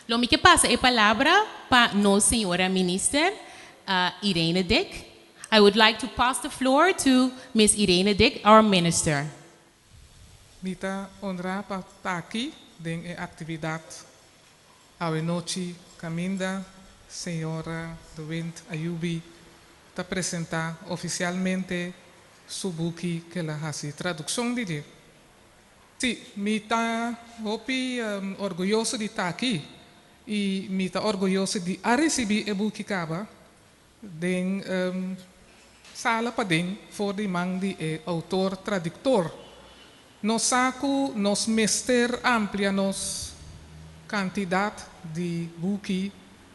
Lo mi ke pasa e palabra pa nos señora Minister Irene Dick. I would like to pass the floor to Miss Irene Dick, our Minister. Mi ta honrá pa ta aki den e aktividat awe nochi kaminda señora De Windt Ayubi ta presentá ofisialmente su buki ku el a hasi tradukshon di dje. Sí, mi ta hopi orguyoso di ta aki i mi ta orguyoso di a risibí e buki kaba den sala paden for di man di e outor tradiktor. Nos sa ku nos mester amplia nos kantidat di buki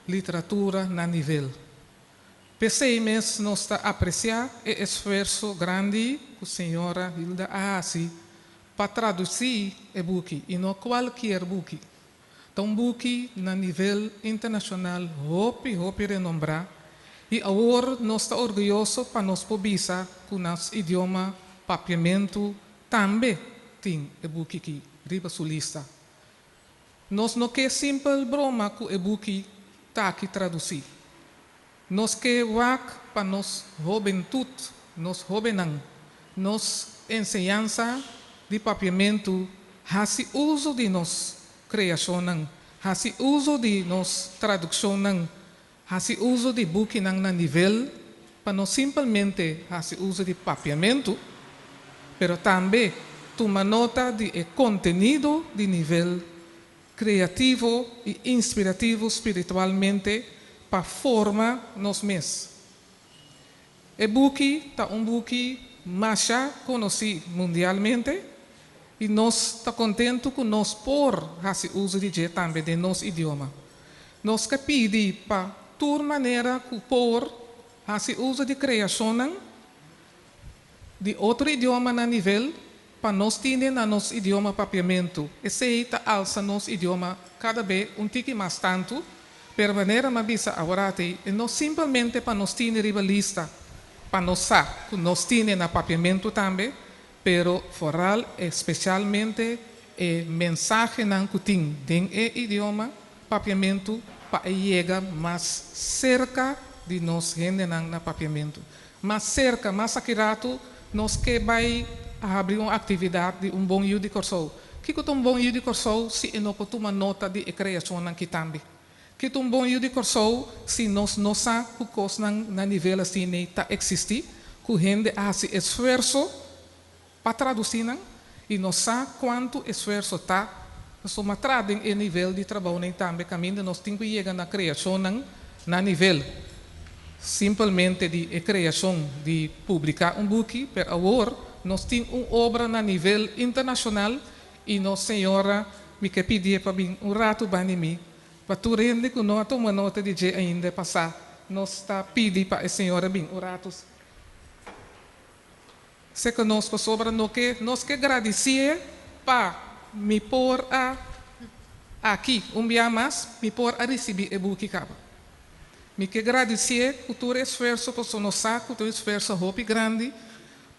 literatura na nivel. P'esei mes nos ta apresiá e esfuerso grandi ku señora Hilda a hasi pa tradusí e buki, i no kualkier buki. Ta un buki na nivel internashonal hopi hopi renombrá i awor nos ta orguyoso pa nos por bisa ku nos idioma Papiamentu tambe tin e buki ki riba su lista. Nos no ke simpel broma ku e buki taki tradusí. Nos ke wak pa nos hobentut, nos hóbennan, nos enseñansa di Papiamentu hasi uso di nos kreashonnan, hasi uso di nos tradukshonnan, hasi uso di bukinan na nivel pa no simpelmente hasi uso di Papiamentu, pero tambe tuma nota di e kontenido di nivel kreativo i inspirativo spiritualmente pa forma nos mes. E buki ta un buki masha konosí mundialmente i nos ta kontentu ku nos por hasi uso di dje tambe den nos idioma. Nos ke pidi pa tur manera ku por hasi uso di kreashonnan di otro idioma na nivel pa nos tine na nos idioma Papiamentu. Esei ta alsa nos idioma kada be un tiki mas tantu, pero manera m'a bisa aworati e no simpelmente pa nos tine riba lista pa nos sa ku nos tine na Papiamentu tambe, pero foral especialmente e mensahenan ku tin den e idioma Papiamentu pa e yega mas serka di nos hendenan na Papiamentu. Mas serka, mas aki ratu nos ke bai habri un aktividat di un bon yu di Kòrsou. Kiko ta un bon yu di Kòrsou si e no por tuma nota di e kreashonnan ki tambe? Ki ta un bon yu di Kòrsou si nos no sa ku kosnan na nivel asina ta eksistí, ku hende a hasi esfuerso pa tradusí nan i nos sa kuantu esfuerso ta pasobra tra den e nivel di trabounan tambe kaminda nos tin ku yega na kreashonnan na nivel simpelmente di e kreashon di publiká un buki pero awor nos tin un obra na nivel internashonal i nos señora mi ke pidié pa bin un ratu bani mi pa tur hende ku no a tuma nota di dje ainda pa sa nos ta pidi pa e señora bin un ratu. Seka nos pasobra no ke nos ke gradisié pa mi por a aki un bia mas mi por a risibí e buki kaba. Mi ke gradisié ku tur esfuerso paso nos sa ku ta un esfuerso hopi grandi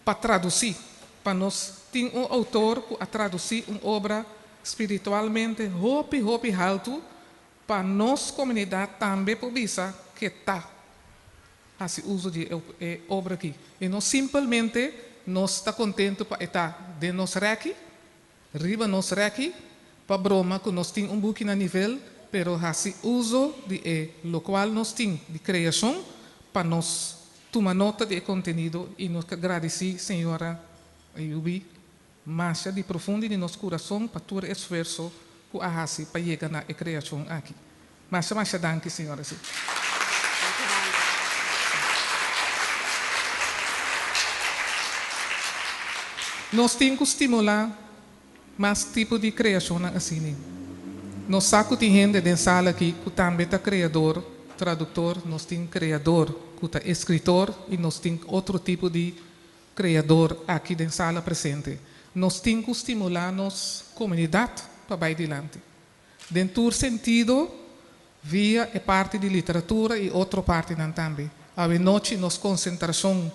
pa tradusí, pa nos tin un outor ku a tradusí un obra spiritualmente hopi hopi haltu pa nos komunidat tambe por bisa ke ta hasi uso di e obra aki. I no simpelmente nos ta kontentu pa e ta den nos rèki, riba nos rèki, pa broma ku nos tin un buki na nivel, pero hasi uso di e lokual nos tin di kreashon pa nos tuma nota di e kontenido i nos ta gradisí señora Ayubi masha di profundi di nos kurason pa tur e esfuerso ku a hasi pa yega na e kreashon aki. Masha masha danki señora si. Nos tin ku stimulá mas tipo di kreashonnan asini. Nos sa ku tin hende den sala aki ku tambe ta kreador, traduktor, nos tin kreador ku ta eskritor i nos tin otro tipo di Kreador aki den sala presente. Nos tin ku stimulá nos komunidat pa bai dilanti. Den tur sentido, via e parti di literatura i otro partinan tambe. Awe nochi nos konsentrashon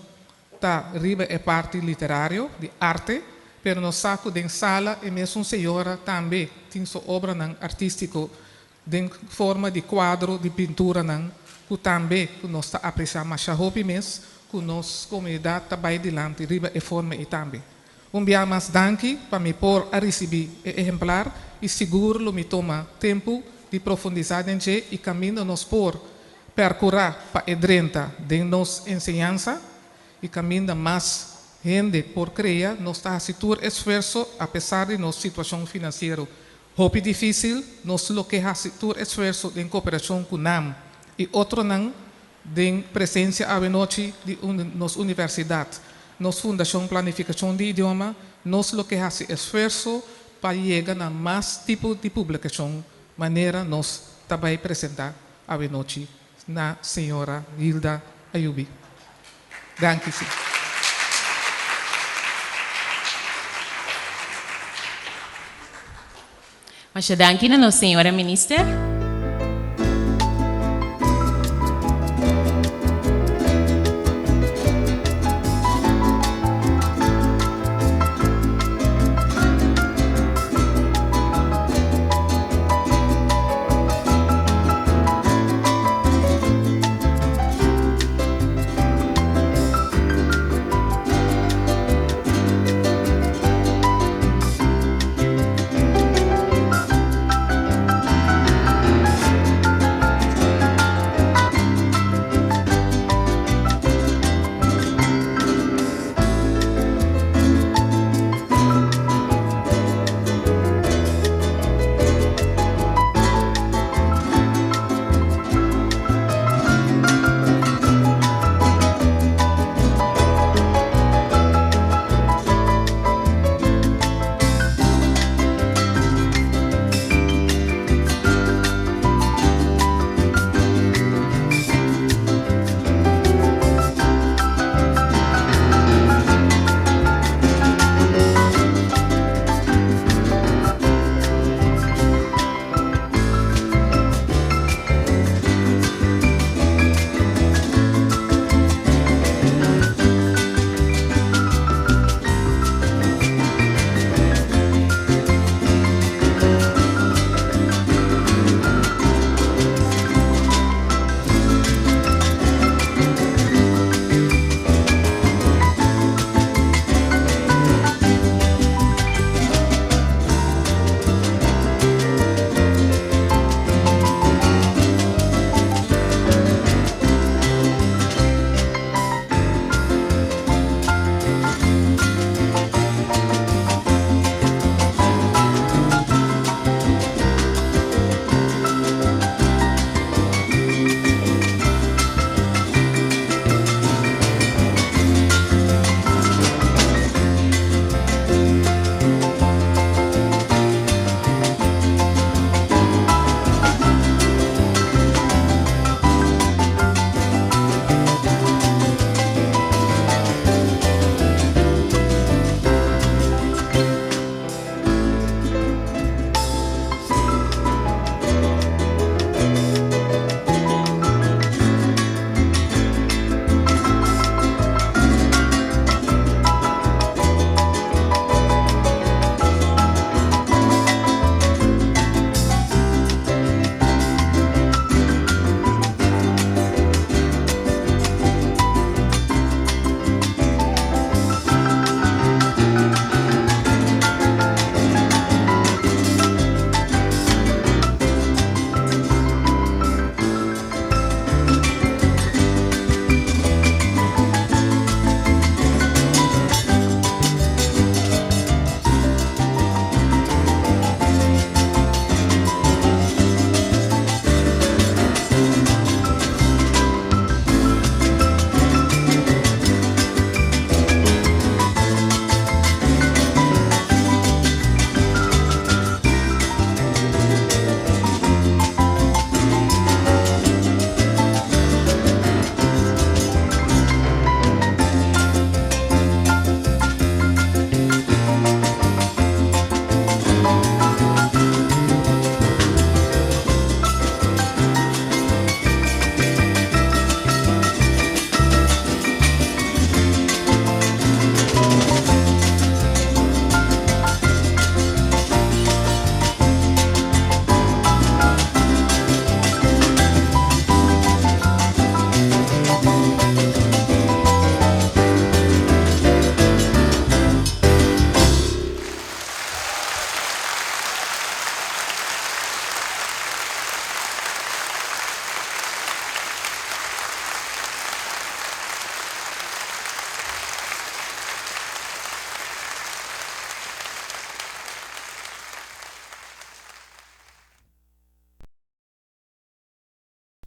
ta riba e parti literario, di arte, pero nos sa ku den sala e mesun señora tambe tin su obranan artístiko. Den forma di kuadro di pinturanan ku tambe ku nos ta apresiá masha hopi mes ku nos komunidat ta bai dilanti riba e forma ei tambe. Un bia mas danki pa mi por a risibí e ehemplar i sigur lo mi tuma tempu di profundisá den dje i kaminda nos por perkurá pa e drenta den nos enseñansa i kaminda mas hende por krea nos ta hasi tur esfuerso apesar di nos situashon finansiero Hopi difísil, nos lo ke hasi tur esfuerso den koperashon ku nam i otronan den presensia awenochi di nos universidat, nos Fundashon Planifikashon di Idioma, nos lo ke hasi esfuerso pa yega na mas tipo di publikashon manera nos ta bai presentá awenochi na señora Hilda Ayubi. Danki si. Masha danki na nos señora Minister.